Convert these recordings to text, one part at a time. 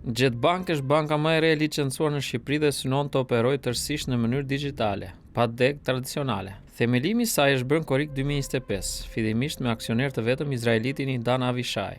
Jet Bank është banka më e re e licencuar në Shqipëri dhe synon të operojë tërësisht në mënyrë digjitale, pa degë tradicionale. Themelimi i saj është bërë në korrik 2025, fillimisht me aksioner të vetëm izraelitin Idan Avishai.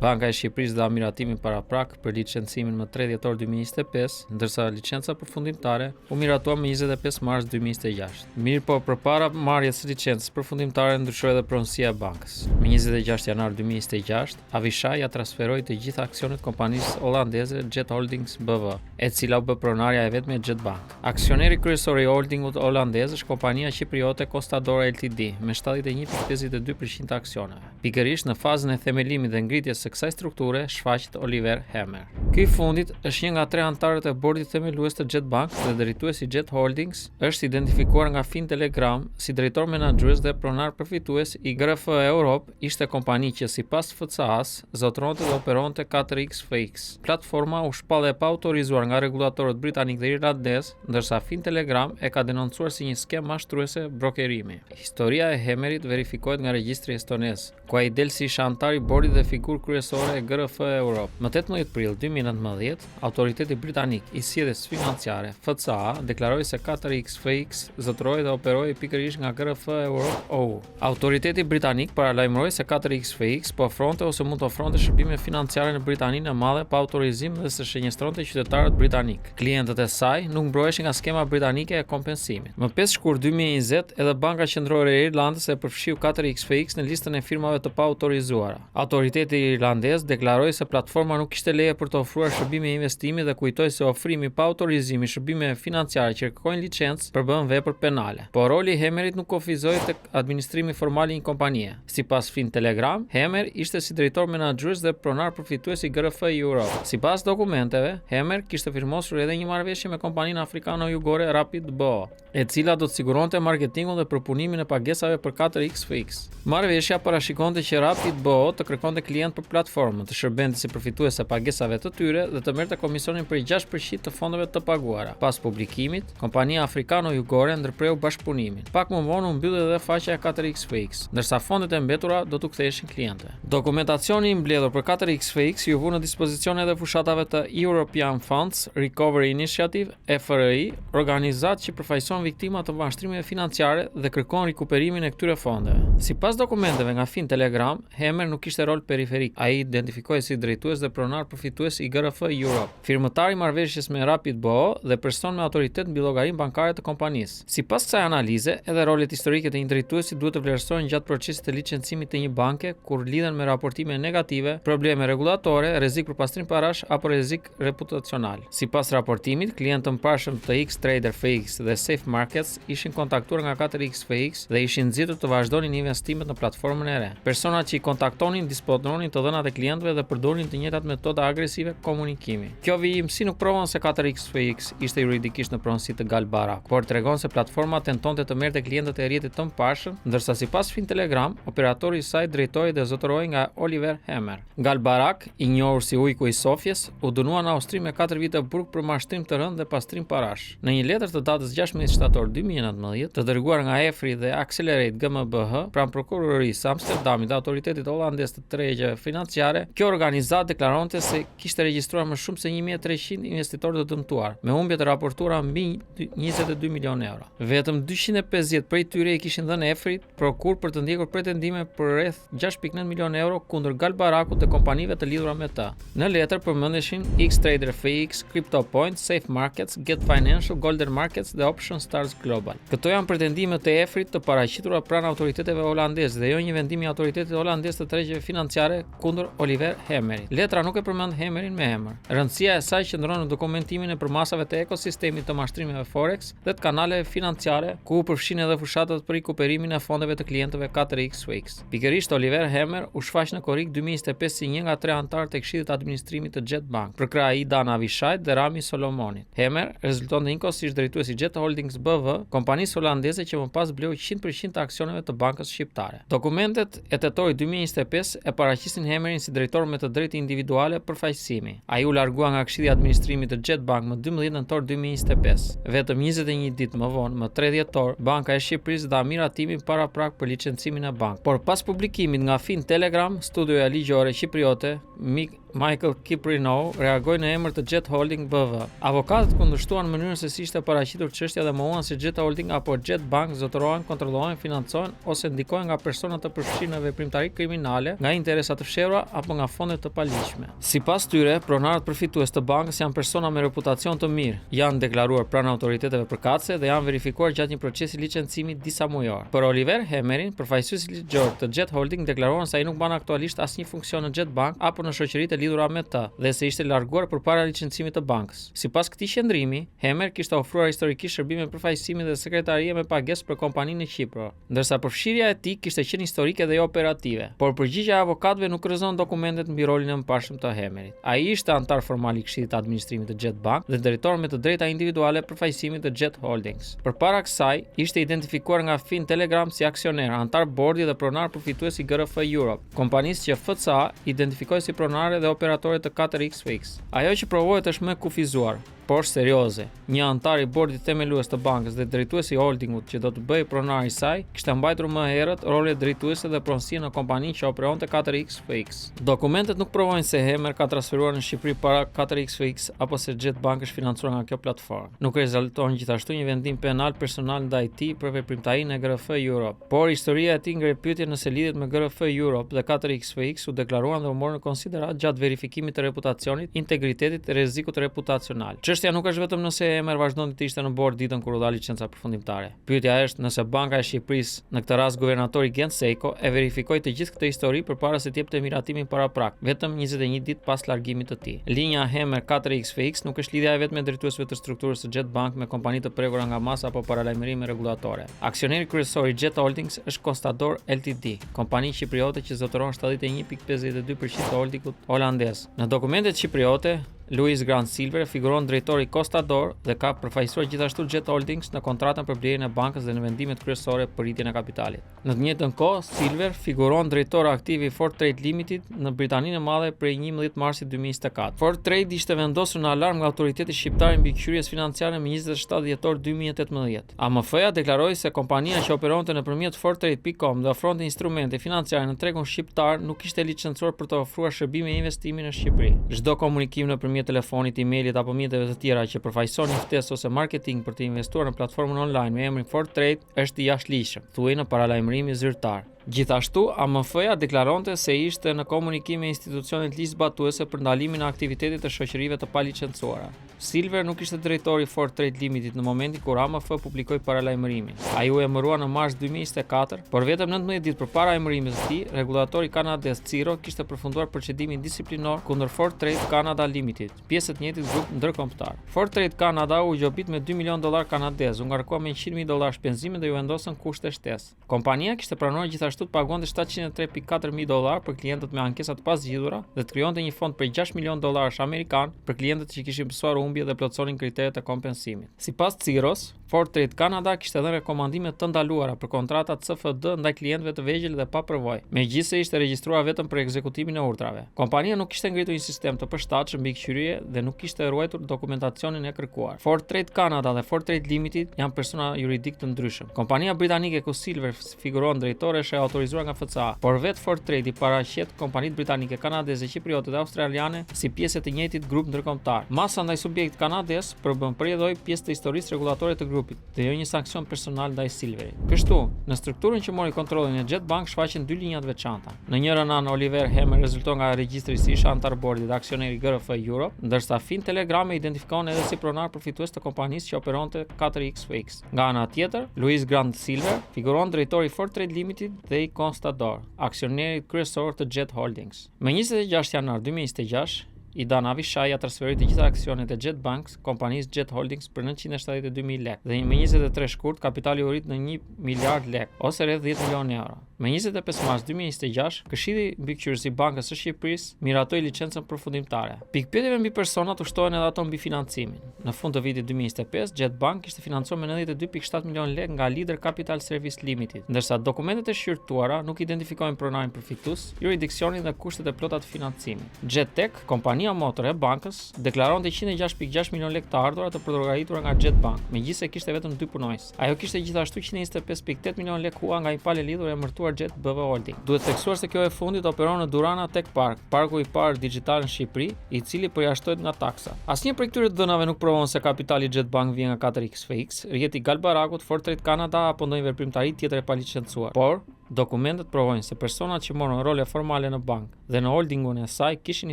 Banka e Shqipërisë dha miratimin paraprak për licencimin më 3 dhjetor 2025, ndërsa licenca përfundimtare u miratua më 25 mars 2026. Mirëpo, përpara marrjes së licencës përfundimtare ndryshoi edhe pronësia e bankës. Më 26 janar 2026, Avishai ia transferoi të gjitha aksionet kompanisë holandeze Jet Holdings BV, e cila u bë pronarja e vetme e Jet Bank. Aksioneri kryesor i holdingut holandez është kompania qipriote Costador Ltd, me 71.52% të aksioneve. Pikërisht në fazën e themelimit dhe ngritjes së kësaj strukture shfaqet Oliver Hemmer. Ky i fundit është një nga tre anëtarët e bordit themelues të Jet Bank dhe drejtues i Jet Holdings, është identifikuar nga FinTelegram si drejtor menaxhues dhe pronar përfitues i GRF Europe, ishte kompani që sipas FCA-s zotëronte dhe operonte 4XFX. Platforma u shpall e paautorizuar nga rregullatorët britanikë dhe irlandezë, ndërsa FinTelegram e ka denoncuar si një skemë mashtruese brokerimi. Historia e Hemmerit verifikohet nga regjistri estonez, ku ai del si ish anëtar i bordit dhe figurë kryesore e GRF Europe. Më 18 prill 2019, Autoriteti Britanik i Sjelljes Financiare, FCA, deklaroi se 4XFX zotërohej dhe operohej pikërisht nga GRF Europe OU. Autoriteti britanik paralajmëroi se 4XFX po ofronte ose mund të ofronte shërbime financiare në Britaninë e Madhe pa autorizim dhe se shënjestronte qytetarët britanikë. Klientët e saj nuk mbroheshin nga skema britanike e kompensimit. Më 5 shkurt 2020, edhe Banka Qendrore e Irlandës e përfshiu 4XFX në listën e firmave të paautorizuara. Autoriteti irlandez deklaroi se platforma nuk kishte leje për të ofruar shërbime investimi dhe kujtoi se ofrimi pa autorizim i shërbimeve financiare që kërkojnë licencë përbën vepër penale. Por roli i Hemmerit nuk kufizohej tek administrimi formal i një kompanie. Sipas FinTelegram, Hemmer ishte si drejtor menaxhues dhe pronar përfitues i GRF Europe. Sipas dokumenteve, Hemmer kishte firmosur edhe një marrëveshje me kompaninë afrikano-jugore Rapid BO, e cila do të siguronte marketingun dhe përpunimin e pagesave për 4XFX. Marrëveshja parashikonte që Rapid BO të kërkonte klientë për platformën, të shërbente si përfituese e pagesave të tyre dhe të merrte komisionin prej 6% të fondeve të paguara. Pas publikimit, kompania afrikano-jugore ndërpreu bashkëpunimin. Pak më vonë u mbyll edhe faqja e 4XFX, ndërsa fondet e mbetura do t'u ktheheshin klientëve. Dokumentacioni i mbledhur për 4XFX iu vu në dispozicion edhe fushatave të European Funds Recovery Initiative, EFRI, organizatë që përfaqëson viktima të mashtrimeve financiare dhe kërkon rikuperimin e këtyre fondeve. Sipas dokumenteve nga FinTelegram, Hemmer nuk kishte rol periferik. Ai identifikohej si drejtues dhe pronar përfitues i GRF Europe, firmëtar i marrëveshjes me Rapid BO dhe person me autoritet mbi llogarinë bankare të kompanisë. Sipas kësaj analize, edhe rolet historike të një drejtuesi duhet të vlerësohen gjatë procesit të licencimit të një banke kur lidhen me raportime negative, probleme rregullatore, rrezik për pastrim parash apo rrezik reputacional. Sipas raportimit, klientë të mëparshëm të X-Trader FX dhe Safe Markets ishin kontaktuar nga 4XFX dhe ishin nxitur të vazhdonin investimet në platformën e re. Personat që i kontaktonin dispononin të dhënat e klientëve dhe përdornin të njëjtat metoda agresive komunikimi. Kjo vijimësi nuk provon se 4XFX ishte juridikisht në pronësi të Gal Barak, por tregon se platforma tentonte të merrte klientët e rrjetit të mëparshëm, ndërsa sipas Fintelegram, operatori i saj drejtohej dhe zotërohej nga Oliver Hemmer. Gal Barak, i njohur si Ujku i Sofjes, u dënua në Austri me 4 vite burg për mashtrim të rëndë dhe pastrim parash. Në një letër të datës 16 shtator 2019, të dërguar nga EFRI dhe Accelerate GmbH pranë prokurorisë së Amsterdamit dhe autoritetit holandez të tregjeve financiare, kjo organizatë deklaronte se kishte regjistruar më shumë se 1300 investitorë të dëmtuar, me humbje të raportuara mbi 22 milionë euro. Vetëm 250 prej tyre i kishin dhënë EFRI prokurë për të ndjekur pretendime për rreth 6.9 milionë euro kundër Gal Barakut dhe kompanive të lidhura me të. Në letër përmendeshin X-Trader FX, CryptoPoint, Safe Markets, Get Financial, Golden Markets dhe Option Stars Global. Këto janë pretendime të EFRI-t të paraqitura pranë autoriteteve holandeze dhe jo një vendim i autoritetit holandez të tregjeve financiare kundër Oliver Hemmerit. Letra nuk e përmend Hemmerin me emër. Rëndësia e saj qëndron në dokumentimin e përmasave të ekosistemit të mashtrimeve Forex dhe të kanaleve financiare, ku u përfshinë edhe fushatat për rikuperimin e fondeve të klientëve 4XFX. Pikërisht Oliver Hemmer u shfaq në korrik 2025 si një nga tre anëtarët e Këshillit të Administrimit të Jet Bank, përkrah Idan Avishait dhe Rami Solomonit. Hemmer rezultonte njëkohësisht drejtues i Jet Holdings BV, kompanisë holandeze që më pas bleu 100% të aksioneve të bankës shqiptare. Dokumentet e tetorit 2025 e paraqisnin Hemmerin si drejtor me të drejtë individuale përfaqësimi. Ai u largua nga Këshilli i Administrimit të Jet Bank më 12 nëntor 2025. Vetëm 21 ditë më vonë, më 3 dhjetor, Banka e Shqipërisë dha miratimin paraprak për licencimin e bankës. Por pas publikimit nga FinTelegram, studioja ligjore qipriote, Mik Michael Kyprianou reagoi në emër të Jet Holding BV. Avokatët kundërshtuan mënyrën se si ishte paraqitur çështja dhe mohuan se Jet Holding apo Jet Bank zotërohen, kontrollohen, financohen ose ndikohen nga persona të përfshirë në veprimtari kriminale, nga interesa të fshehura apo nga fonde të paligjshme. Sipas tyre, pronarët përfitues të bankës janë persona me reputacion të mirë, janë deklaruar pranë autoriteteve përkatëse dhe janë verifikuar gjatë një procesi licencimi disa mujor. Për Oliver Hemerin, përfaqësuesit ligjor të Jet Holding deklaruan se ai nuk mban aktualisht asnjë funksion në Jet Bank apo në shoqëritë e lidhura me të dhe se ishte larguar përpara licencimit të bankës. Sipas këtij qëndrimi, Hemer kishte ofruar historikisht shërbime përfaqësimi dhe sekretarie me pagesë për kompaninë në Qipro, ndërsa përfshirja e tij kishte qenë historike dhe jo operative. Por përgjigja e avokatëve nuk rrëzon dokumentet mbi rolin e mëparshëm të Hemerit. Ai ishte anëtar formal i Këshillit të Administrimit të Jet Bank dhe drejtor me të drejta individuale përfaqësimi të Jet Holdings. Përpara kësaj, ishte identifikuar nga FinTelegram si aksioner, anëtar bordi dhe pronar përfitues i GRF Europe, kompanisë që FCA identifikoi si pronare dhe operatore të 4XFX. Ajo që provohet është më e kufizuar, por serioze. Një anëtar i bordit themelues të bankës dhe drejtues i holdingut që do të bëhej pronar i saj, kishte mbajtur më herët role drejtuese dhe pronësie në kompaninë që operonte 4XFX. Dokumentet nuk provojnë se Hemer ka transferuar në Shqipëri para 4XFX apo se Jet Bank është financuar nga kjo platformë. Nuk rezulton gjithashtu një vendim penal personal ndaj tij për veprimtarinë e GRF Europe. Por historia e tij ngre pyetje nëse lidhjet me GRF Europe dhe 4XFX u deklaruan dhe u morën në konsideratë gjatë verifikimit të reputacionit, integritetit dhe rrezikut reputacional. Çështja nuk është vetëm nëse Hemer vazhdonte të ishte në bord ditën kur u dha licenca përfundimtare. Pyetja është nëse Banka e Shqipërisë, në këtë rast guvernatori Gent Sejko, e verifikoi të gjithë këtë histori përpara se të jepte miratimin paraprak, vetëm 21 ditë pas largimit të tij. Linja Hemer 4XFX nuk është lidhja e vetme e drejtuesve të strukturës së Jet Bank me kompani të prekura nga masa apo paralajmërime rregullatore. Aksioneri kryesor i Jet Holdings është Costador Ltd, kompani qipriote që zotëron 71.52% të holdingut holandez. Në dokumentet qipriote, Louis Grant Silver figuron drejtor i Costador dhe ka përfaqësuar gjithashtu Jet Holdings në kontratën për blerjen e bankës dhe në vendimet kryesore për rritjen e kapitalit. Në të njëjtën kohë, Silver figuron drejtor aktiv i Fortrade Limited në Britaninë e Madhe prej 11 marsit 2024. Fortrade ishte vendosur në alarm nga Autoriteti Shqiptar i Mbikëqyrjes Financiare më 27 dhjetor 2018. AMF-ja deklaroi se kompania që operonte nëpërmjet Fortrade.com dhe ofronte instrumente financiare në tregun shqiptar nuk ishte licencuar për të ofruar shërbime investimi në Shqipëri. Çdo komunikim nëpërmjet telefonit, emailit apo mjeteve të tjera që përfaqëson një ftesë ose marketing për të investuar në platformën online me emrin Fortrade është i jashtëligjshëm, thuhej në paralajmërimin zyrtar. Gjithashtu, AMF-ja deklaronte se ishte në komunikim me institucionet ligjzbatuese për ndalimin e aktivitetit të shoqërive të palicencuara. Silver nuk ishte drejtor i Fortrade Limited në momentin kur AMF publikoi paralajmërimin. Ai u emërua në mars 2024, por vetëm 19 ditë përpara emërimit të tij, rregullatori kanadez CIRO kishte përfunduar procedimin disiplinor kundër Fortrade Canada Limited, pjesë e të njëjtit grup ndërkombëtar. Fortrade Canada u gjobit me 2 milionë dollarë kanadezë, u ngarkua me 100.000 dollarë shpenzime dhe iu vendosën kushte shtesë. Kompania kishte pranuar gjithashtu të paguante 703.4 mijë dollarë për klientët me ankesa të pazgjidhura dhe të krijonte një fond prej 6 milionë dollarësh amerikanë për klientët që kishin pësuar humbje dhe plotësonin kriteret e kompensimit. Sipas CIRO-s, Fortrade Canada kishte dhënë rekomandime të ndaluara për kontratat CFD ndaj klientëve të vegjël dhe pa përvojë, megjithëse ishte regjistruar vetëm për ekzekutimin e urdhrave. Kompania nuk kishte ngritur një sistem të përshtatshëm mbikëqyrjeje dhe nuk kishte ruajtur dokumentacionin e kërkuar. Fortrade Canada dhe Fortrade Limited janë persona juridikë të ndryshëm. Kompania britanike ku Silver figuron drejtor është e autorizuar nga FCA, por vetë Fortrade i paraqet kompanitë britanike, kanadeze, qipriote dhe australiane si pjesë e të njëjtit grup ndërkombëtar. Masa ndaj subjektit kanadez përbën për rrjedhojë pjesë të historisë rregullatore të grupit dhe jo një sanksion personal ndaj Silverit. Kështu, në strukturën që mori kontrollin e Jet Bank shfaqen dy linja të veçanta. Në njërën anë Oliver Hemer rezulton nga regjistri si ish anëtar bordi dhe aksioner i GRF Europe, ndërsa FinTelegram e identifikon edhe si pronar përfitues të kompanisë që operonte 4XFX. Nga ana tjetër, Louis Grant Silver figuron drejtor i Fortrade Limited dhe i Constador, aksionerit kryesor të Jet Holdings. Më 26 janar 2026, Idan Avishai ia transferoi të gjitha aksionet e Jet Banks kompanisë Jet Holdings për 972.000 lekë dhe më 23 shkurt kapitali u rrit në 1 miliard lekë ose rreth 10 milionë euro. Më 25 mars 2026, Këshilli Mbikëqyrës i Bankës së Shqipërisë miratoi licencën përfundimtare. Pikëpyetjeve mbi personat u shtohen edhe ato mbi financimin. Në fund të vitit 2025, Jet Bank ishte financuar me 92.7 milionë lekë nga Leader Capital Service Limited, ndërsa dokumentet e shqyrtuara nuk identifikojnë pronarin përfitues, juridiksionin dhe kushtet e plota të financimit. Jet Tech, kompania motër e bankës, deklaronte 106.6 milionë lekë të ardhura të përllogaritura nga Jet Bank, megjithëse kishte vetëm dy punonjës. Ajo kishte gjithashtu 125.8 milionë lekë hua nga një palë e lidhur e emërtuar drejtuar Jet BV Holding. Duhet theksuar se kjo e fundit operon në Durana Tech Park, parku i parë dixhital në Shqipëri, i cili përjashtohet nga taksa. Asnjë prej këtyre të dhënave nuk provon se kapitali i Jet Bank vjen nga 4XFX, rrjeti Galbarakut, Fortrade Canada apo ndonjë veprimtari tjetër e palicencuar. Por, dokumentet provojnë se personat që morën role formale në bankë dhe në holdingun e saj kishin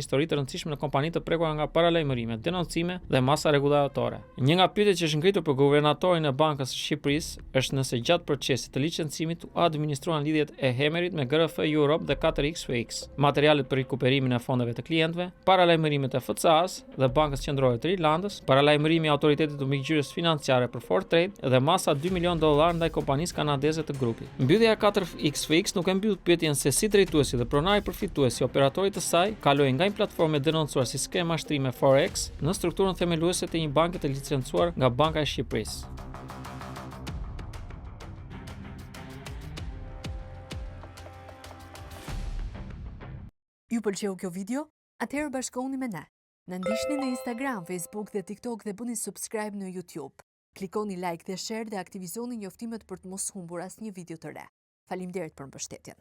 histori të rëndësishme në kompani të prekura nga paralajmërime, denoncime dhe masa rregullatore. Një nga pyetjet që është ngritur për guvernatorin e Bankës së Shqipërisë është nëse gjatë procesit të licencimit u administruan lidhjet e Hemerit me GRF Europe dhe 4XFX, materialet për rikuperimin e fondeve të klientëve, paralajmërimet e FCA-s dhe Bankës Qendrore të Irlandës, paralajmërimi i Autoritetit të Mbikëqyrjes Financiare për Fortrade dhe masa 2 milion dollar ndaj kompanisë kanadeze të grupit. Mbyllja e 4XFX nuk e mbyll pyetjen se si drejtuesi dhe pronari përfitues i operatorit të saj kaloi nga një platformë e denoncuar si skemë mashtrime Forex në strukturën themeluese të një banke të licencuar nga Banka e Shqipërisë. Ju pëlqeu kjo video? Atëherë bashkohuni me ne. Na ndiqni në Instagram, Facebook dhe TikTok dhe bëni subscribe në YouTube. Klikoni like dhe share dhe aktivizoni njoftimet për të mos humbur asnjë video të re. Faleminderit për mbështetjen.